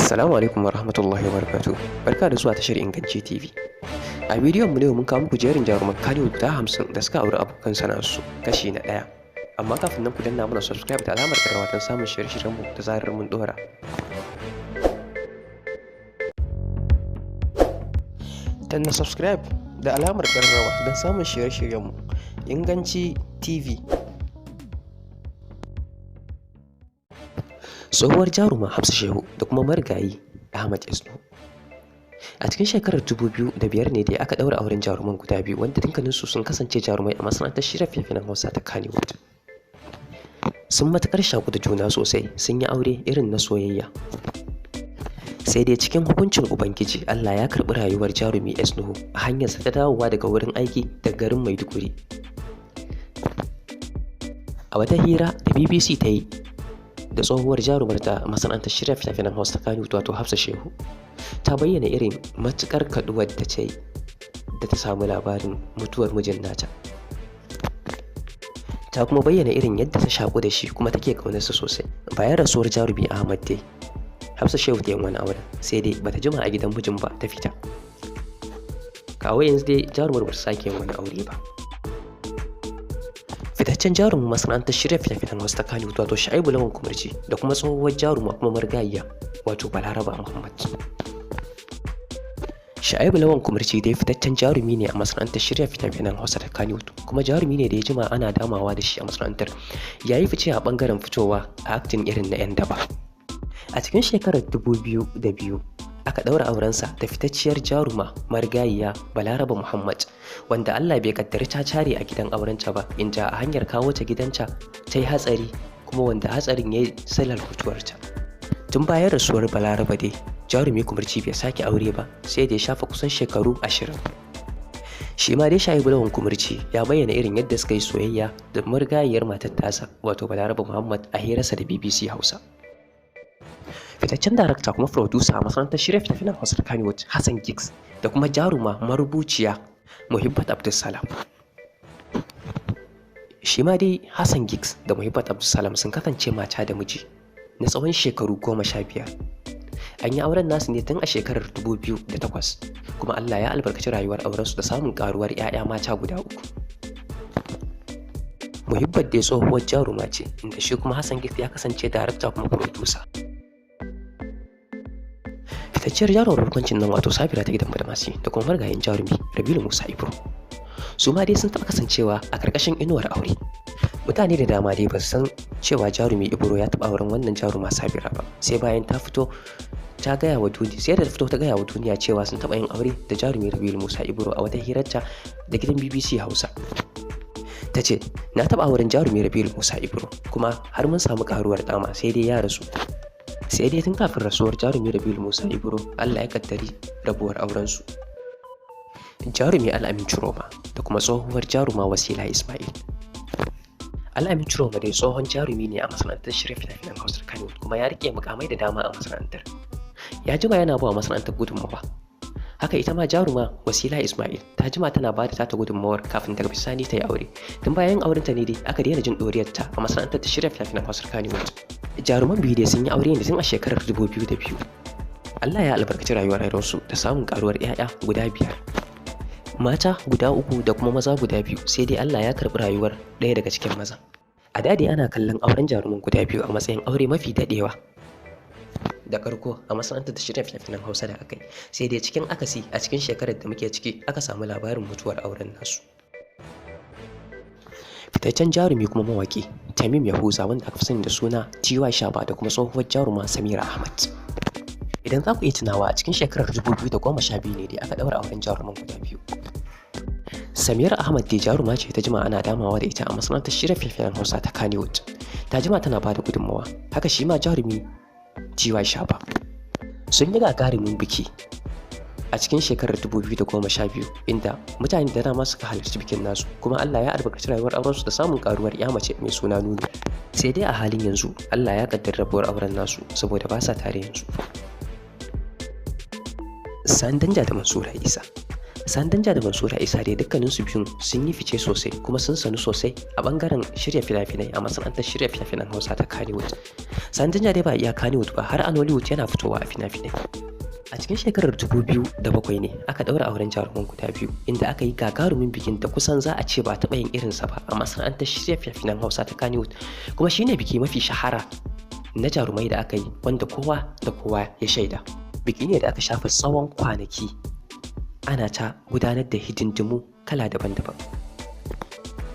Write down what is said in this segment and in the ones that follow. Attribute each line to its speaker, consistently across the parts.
Speaker 1: Assalamu alaikum wa rahmatullahi wa barakatuh. Barka da zuwa tashar Inganci TV. A bidiyon mu ne mun kawo muku jerin jaruman Kannywood guda 50 da suka auri abokan sana'arsu kashi na ɗaya. Amma kafin nan, ku danna mana subscribe da alamar ƙararrawa don samun shirye-shiryen mu da zarar mun ɗora. Danna subscribe da alamar ƙararrawa don samun shirye-shiryen mu. Inganci TV. Tsohuwar jaruma Hafsa Shehu da kuma marigayi Ahmad Isnu. A cikin shekarar 2005 ne dai aka ɗaura auren jaruman guda biyu, wanda dukkaninsu sun kasance jarumai a masana'antar shirya fina-finan Hausa ta Kannywood. Sun matuƙar shaku da juna sosai, sun yi aure irin na soyayya. Sai dai cikin hukuncin Ubangiji, Allah ya karɓi rayuwar jarumi S. Nuhu a hanyarsa ta dawowa daga wurin aiki daga garin Maiduguri. A wata hira da BBC ta yi da tsohuwar jarumar ta masana'antar shirya fina-finan Hausa ta Kannywood, wato Hafsa Shehu, ta bayyana irin matuƙar kaɗuwar da ta yi da ta samu labarin mutuwar mijin nata. Ta kuma bayyana irin yadda ta shaƙu da shi kuma take ƙaunarsa sosai. Bayan rasuwar jarumi Ahmad dai, Hafsa Shehu ta yi wani auren, sai dai bata jima a gidan mijin ba ta fita. Kawo yanzu dai jarumar ba ta sake yin wani aure ba. Fitaccen jarumin masana'antar shirya fina-finan Hausa ta Kannywood, wato Sha'ibu Lawan Kumurci, da kuma tsohuwar jaruma kuma marigayiya, wato Balaraba Muhammad. Sha'ibu Lawan Kumurci dai fitaccen jarumi ne a masana'antar shirya fina-finan Hausa ta Kannywood, kuma jarumi ne da ya jima ana damawa da shi a masana'antar. Ya yi fice a bangaren fitowa a acting irin na 'yan daba. A cikin shekarar 2002 aka ɗaura aurensa da fitacciyar jaruma marigayiya Balaraba Muhammad, wanda Allah bai kaddari ta care a gidan aurenta ba, inda a hanyar kawo ta gidanta ta yi hatsari, kuma wanda hatsarin ya yi silar mutuwarta. Tun bayan rasuwar Balaraba dai, jarumi Kumurci bai sake aure ba sai da ya shafa kusan shekaru 20. Shi ma dai Sha'ibu Lawan Kumurci ya bayyana irin yadda suka yi soyayya da marigayiyar matar tasa, wato Balaraba Muhammad, a hirarsa da BBC Hausa. Fitaccen darakta kuma furodusa a masana'antar shirya fina-finan Hausa ta Kannywood, Hassan Giggs, da kuma jaruma marubuciya Muhibbat Abdulsalam. Shi ma dai Hassan Giggs da Muhibbat Abdulsalam sun kasance mata da miji na tsawon shekaru 15. An yi auren nasu ne tun a shekarar 2008, kuma Allah ya albarkaci rayuwar aurensu da samun karuwar 'ya'ya mata guda uku. Muhibbat dai tsohuwar jaruma ce, inda shi kuma Hassan Giggs ya kasance darakta kuma furodusa. Fitacciyar jarumar barkwancin nan, wato Sabira ta Gidan Badamasi, da kuma marigayin jarumi Rabilu Musa Ibro, su ma dai sun taɓa kasancewa a ƙarƙashin inuwar aure. Mutane da dama dai ba su san cewa jarumi Ibro ya taɓa auren wannan jaruma Sabira ba, sai bayan ta fito ta gaya wa duniya, sai da ta fito ta gaya wa duniya cewa sun taɓa yin aure da jarumi Rabilu Musa Ibro. A wata hirarta da gidan BBC Hausa, ta ce, "Na taɓa auren jarumi Rabilu Musa Ibro, kuma har mun samu ƙaruwar ɗama, sai dai ya rasu." Sai dai tun kafin rasuwar jarumi Rabilu Musa Ibro, Allah ya kaddari rabuwar aurensu. Jarumi Al'amin Ciroma da kuma tsohuwar jaruma Wasila Ismail. Al'amin Ciroma dai tsohon jarumi ne a masana'antar shirya fina-finan Hausa Kano, kuma ya rike mukamai da dama a masana'antar. Ya jima yana ba wa masana'antar gudunmawa. Haka ita ma jaruma Wasila Ismail ta jima tana ba da tata gudunmawar kafin daga bisani ta yi aure. Tun bayan aurenta ne dai aka daina jin ɗoriyarta a masana'antar ta shirya fina-finan Hausa Kannywood. Jaruman biyu dai sun yi aure ne tun a shekarar 2002. Allah ya albarkaci rayuwar aurensu da samun karuwar 'ya'ya guda biyar, mata guda uku da kuma maza guda biyu, sai dai Allah ya karɓi rayuwar ɗaya daga cikin maza. A da dai ana kallon auren jaruman guda biyu a matsayin aure mafi daɗewa da karko a masana'antar da shirya fina-finan Hausa da aka yi, sai dai cikin akasi, a cikin shekarar da muke ciki aka samu labarin mutuwar auren nasu. Fitaccen jarumi kuma mawaki Tamim Yahuza, wanda aka fi sani da suna TY Shaba, da kuma tsohuwar jaruma Samira Ahmad. Idan za ku iya tunawa, a cikin shekarar 2012 ne dai aka ɗaura auren jaruman guda biyu. Samira Ahmad dai jaruma ce ta jima ana damawa da ita a masana'antar shirya fina-finan Hausa ta Kannywood. Ta jima tana ba da gudunmawa. Haka shi ma jarumi TY Shaba. Sun yi gagarumin biki a cikin shekarar 2012, inda mutane da dama suka halarci bikin nasu, kuma Allah ya albarkaci rayuwar aurensu da samun karuwar ya mace mai suna Nunu. Sai dai a halin yanzu Allah ya kaddara rabuwar auren nasu saboda ba sa tare yanzu. Sani Danja da Mansura Isa. Sani Danja da Mansura Isa dai dukkaninsu biyun sun yi fice sosai kuma sun sanu sosai a bangaren shirya fina-finai a masana'antar shirya fina-finan Hausa ta Kannywood. Sani Danja dai ba iya Kannywood ba, har a Nollywood yana fitowa a fina-finai. A cikin shekarar 2007 ne aka ɗaura auren jaruman guda biyu, inda aka yi gagarumin bikin da kusan za a ce ba taɓa yin irinsa ba a masana'antar shirya fina-finan Hausa ta Kannywood, kuma shine biki mafi shahara na jarumai da aka yi wanda kowa da kowa ya shaida. Biki ne da aka shafe tsawon kwanaki ana ta gudanar da hidindimu kala daban-daban.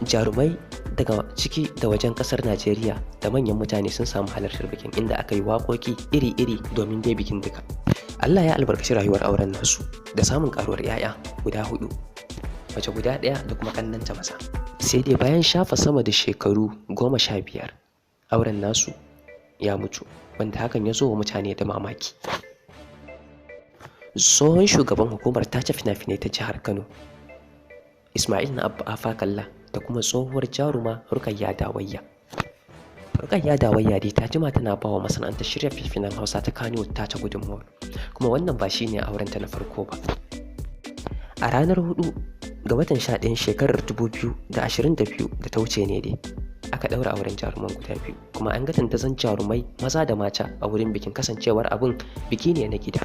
Speaker 1: Jarumai daga ciki da wajen kasar Najeriya da manyan mutane sun samu halartar bikin, inda aka yi waƙoƙi iri-iri domin dai bikin duka. Allah ya albarkaci rayuwar auren nasu da samun karuwar 'ya'ya guda hudu, mace guda ɗaya da kuma ƙannanta maza. Sai dai bayan shafa sama da shekaru 15, auren nasu ya mutu, wanda hakan ya zo wa mutane da mamaki. Tsohon shugaban hukumar tace fina-finai ta jihar Kano, Ismail na Abba Afakalla, da kuma tsohuwar jaruma Rukayya Dawayya. Rukayya Dawayya dai ta jima tana ba wa masana'antar shirya fina-finan Hausa ta Kano ta ta gudunmawar, kuma wannan ba shi ne aurenta na farko ba. A ranar 4 ga watan 11 shekarar 2022 da ta wuce ne dai aka ɗaura auren jaruman guda biyu, kuma an ga dandazon jarumai maza da mata a wurin bikin, kasancewar abun biki ne na gida.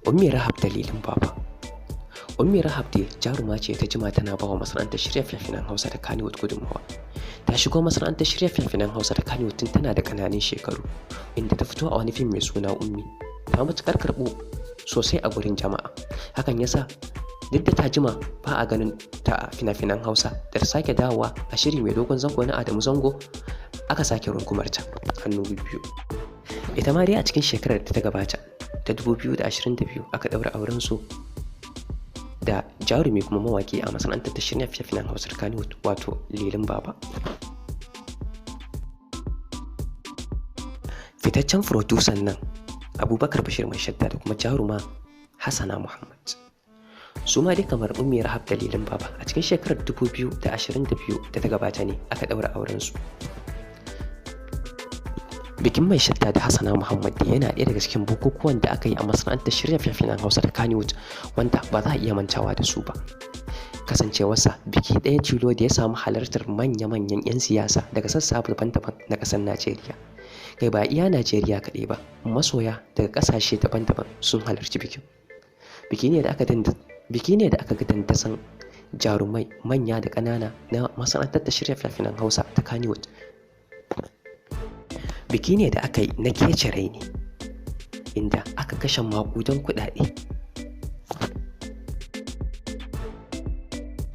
Speaker 1: Ummi Rahab dalilin baba. Ummi Rahab dai jaruma ce ta jima tana ba wa masana'antar shirya fina-finan Hausa ta Kannywood gudunmawa. Ta shigo masana'antar shirya fina-finan Hausa ta Kannywood tun tana da ƙananan shekaru, inda ta fito a wani fim mai suna Ummi. Ta matuƙar karɓo sosai a gurin jama'a. Hakan yasa duk da ta jima ba a ganin ta a fina-finan Hausa, da ta sake dawowa a shiri mai dogon zango na Adamu Zango, aka sake rungumarta hannu biyu. Ita ma dai a cikin shekarar da ta gabata ta 2022 aka ɗaura auren su da jarumi kuma mawaki a masana'antar ta shirya fina-finan Hausar Kannywood, wato Lilin Baba. Fitaccen furodusan nan Abubakar Bashir Mai Shadda da kuma jaruma Hassana Muhammad. Su ma dai kamar Ummi Rahab da Lilin Baba a cikin shekarar 2022 da ta gabata ne aka ɗaura auren su. Bikin Mai Shadda da Hassana Muhammad da yana ɗaya daga cikin bukukuwan da aka yi a masana'antar shirya fina-finan Hausa da Kannywood wanda ba za a iya mantawa da su ba. Kasancewarsa biki ɗaya tilo da ya samu halartar manya-manyan 'yan siyasa daga sassa daban-daban na ƙasar Najeriya. Kai ba iya Najeriya kaɗai ba, masoya daga ƙasashe daban-daban sun halarci bikin. Biki ne da aka ga dandazon jarumai manya da ƙanana na masana'antar ta shirya fina-finan Hausa ta Kannywood. Biki ne da aka yi na kece raini, inda aka kashe maƙudan kuɗaɗe.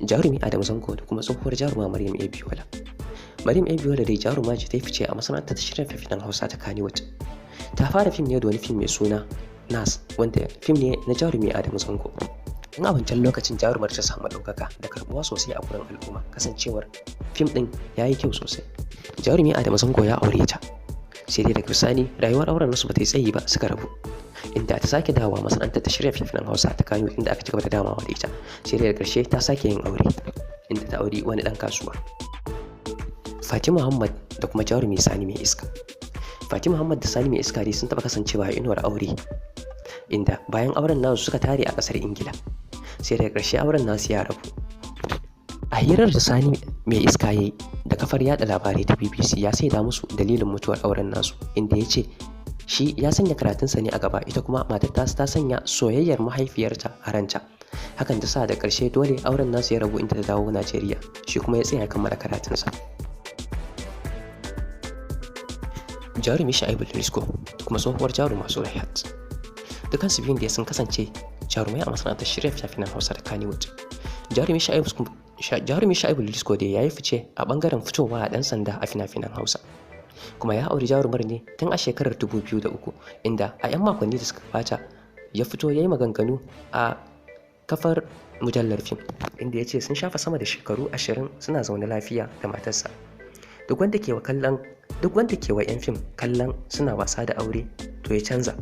Speaker 1: Jarumi Adamu Zango da kuma tsohuwar jaruma Maryam Abiola. Maryam Abiola dai jaruma ce ta yi fice a masana'antar ta shirya fina-finan Hausa ta Kannywood. Ta fara fim ne da wani fim mai suna Nas, wanda fim ne na jarumi Adamu Zango. Tun a wancan lokacin jarumar ta samu ɗaukaka da karɓuwa sosai a gurin al'umma, kasancewar fim ɗin ya yi kyau sosai. Jarumi Adamu Zango ya aure ta, sai dai daga bisani rayuwar auren nasu ba ta yi tsayi ba, suka rabu, inda ta sake dawowa masana'antar ta shirya fina-finan Hausa ta Kano, inda aka ci gaba da damawa da ita. Sai dai da ƙarshe ta sake yin aure, inda ta auri wani ɗan kasuwa. Fati Muhammad da kuma jarumi Sani Mai Iska. Fati Muhammad da Sani Mai Iska dai sun taɓa kasancewa a inuwar aure, inda bayan auren nasu suka tare a ƙasar Ingila. Sai daga ƙarshe auren nasu ya rabu. A hirar da Sani Mai Iska ya yi da kafar yada labarai ta BBC, ya saida musu dalilin mutuwar auren nasu, inda ya ce shi ya sanya karatunsa ne a gaba, ita kuma matar tasu ta sanya soyayyar mahaifiyarta a ranta. Hakan ta sa da ƙarshe dole auren nasu ya rabu, inda ta dawo Najeriya, shi kuma ya tsaya kammala karatunsa. Jarumi Sha'ibu Lisko da kuma tsohuwar jaruma Zulaihat. Dukansu biyun da sun kasance jarumai a masana'antar shirya fina-finan Hausa da Kannywood. Jarumi Sha'ibu Lisko da ya yi fice a bangaren fitowa a ɗan sanda a fina-finan Hausa. Kuma ya auri jarumar ne tun a shekarar 2003, inda a 'yan makonni da suka gabata ya fito ya yi maganganu a kafar mujallar fim, inda ya ce sun shafa sama da shekaru 20 suna zaune lafiya da matarsa. Duk wanda ke wa 'yan fim kallon suna wasa da aure to ya canza.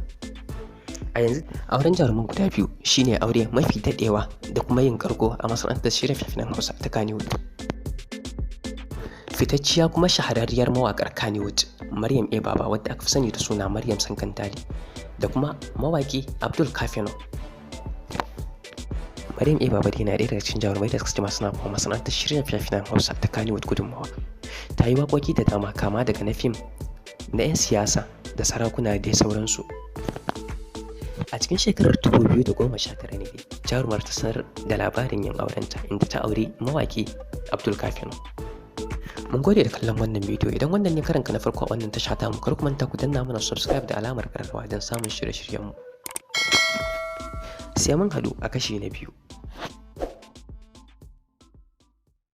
Speaker 1: A yanzu auren jaruman guda biyu shine aure mafi daɗewa da kuma yin karko a masana'antar shirya fina-finan Hausa ta Kannywood. Fitacciya kuma shahararriyar mawaƙar Kannywood Maryam A. Baba, wadda aka fi sani da suna Maryam Sankantali, da kuma mawaƙi Abdul Kafino. Maryam A. Baba dai na ɗaya daga cikin jarumai da suka jima suna ba masana'antar shirya fina-finan Hausa ta Kannywood gudunmawa. Ta yi waƙoƙi da dama, kama daga na fim, na 'yan siyasa da sarakuna da dai sauransu. A cikin shekarar 2019 ne dai jarumar ta sanar da labarin yin aurenta, inda ta auri mawaƙi Abdul Kafino. Mun gode da kallon wannan bidiyo. Idan wannan ne karanka na farko a wannan tasha tamu, kar ku manta ku danna mana subscribe da alamar ƙararrawa don samun shirye-shiryenmu. Sai mun haɗu a kashi na biyu.